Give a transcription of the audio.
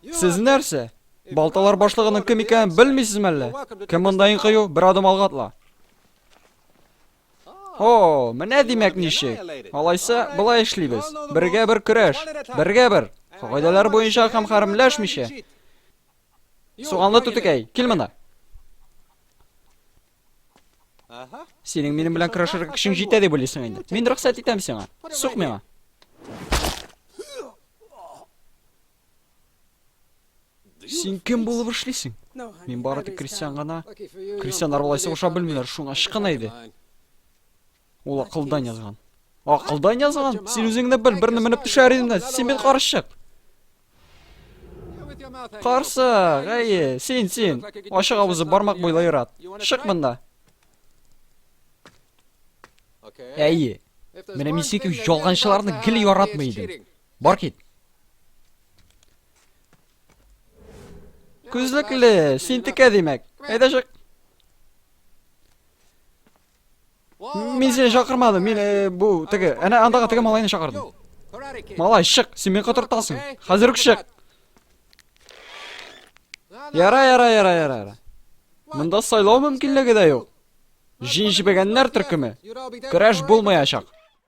Сез нәрсә? Балталар башлыгының кем икәнен белмисезме әллә? Кем монда иң кыю? Бер адым алга атла. О, менә димәк ничек. Алайса, болай эшлибез. Бергә бер көрәш. Бергә бер. Кагыйдәләр буенча һәм хәрәмләшмичә. Суганлы түтекәй, кил монда. Синең минем белән көрәшергә көчең җитә дип уйлыйсың инде. Мин рөхсәт итәм сиңа. Сук миңа. Син кем булып эшлисең? Мин бары тик крестьян гына. Крестьяннар болай сугыша белмиләр, шуңа ычкын әйдә. Ул акылдан язган. Акылдан язган? Син үзеңне бел, берне менеп төшәр идем дә. Син бит карчык. Карсык, әйе, син, син. Ачык авызы бармак буйлы ир-ат. Чык монда. Әйе. Менә мин синең кебек ялганчыларны гел яратмый идем. Бар кит. Күзлекле, син текә димәк. Әйдә чык. Мин сине чакырмадым. Мин э, бу теге, әнә андагы теге малайны чакырдым. Малай, чык, син мине котыртасың. Хәзер үк чык. Яра, яра, яра, яра, яра. Монда сайлау мөмкинлеге дә юк. Җин җебегәннәр төркеме. Көрәш булмаячак.